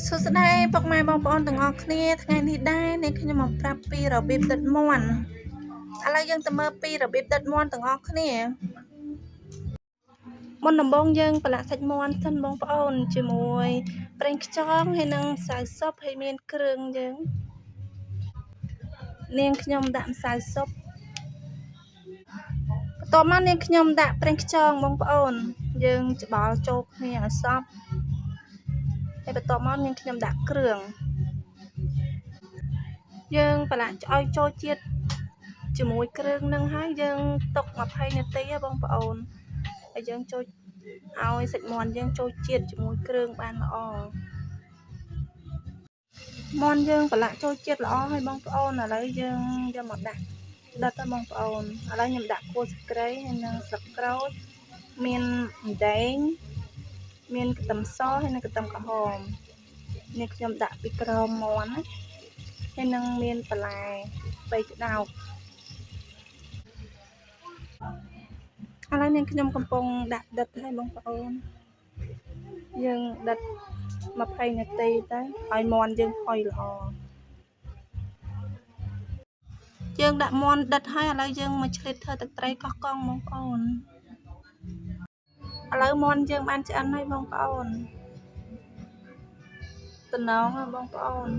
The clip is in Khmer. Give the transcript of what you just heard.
សួស្តីពុកម៉ែបងប្អូនទាំងអស់គ្នាថ្ងៃនេះដែរនេះខ្ញុំមកប្រាប់ពីរបៀបដិតមាន់ឥឡូវយើងទៅមើលពីរបៀបដិតមាន់ទាំងអស់គ្នាមុនដំបូងយើងប្រឡាក់សាច់មាន់សិនបងប្អូនជាមួយប្រេងខ្យងហើយនិងម្សៅស៊ុបហើយមានគ្រឿងយើងនាងខ្ញុំដាក់ម្សៅស៊ុបបន្ទាប់មកនាងខ្ញុំដាក់ប្រេងខ្យងបងប្អូនយើងច្បល់ចូលគ្នាឲ្យសព្វហើយបន្ទាប់មកនាងខ្ញុំដាក់គ្រឿងយើងប្រឡាក់ឲ្យចូលជាតិជាមួយគ្រឿងនឹងហើយយើងទុក20នាទីហ៎បងប្អូនហើយយើងចូលឲ្យសាច់មាន់យើងចូលជាតិជាមួយគ្រឿងបានល្អមាន់យើងប្រឡាក់ចូលជាតិល្អហើយបងប្អូនឥឡូវយើងយកមកដាក់ដិតហើយបងប្អូនឥឡូវខ្ញុំដាក់គល់ស្ក្រៃហើយនិងស្លឹកក្រូចមានអណ្ដែងមានខ្ទឹមសហើយនិងខ្ទឹមក្រហមនេះខ្ញុំដាក់ពីក្រោមមាន់ណាហើយនឹងមានបន្លែ3ក្តោបឥឡូវនេះខ្ញុំកំពុងដាក់ដិតហើយបងប្អូនយើងដិត20នាទីទៅឲ្យមាន់យើងផុយល្អយើងដាក់មាន់ដិតហើយឥឡូវយើងមកឆ្លៀតធ្វើទឹកត្រីកោះកុងបងប្អូនឥឡូវមាន់យើងបានឆ្អិនហើយបងប្អូនតំណងបងប្អូន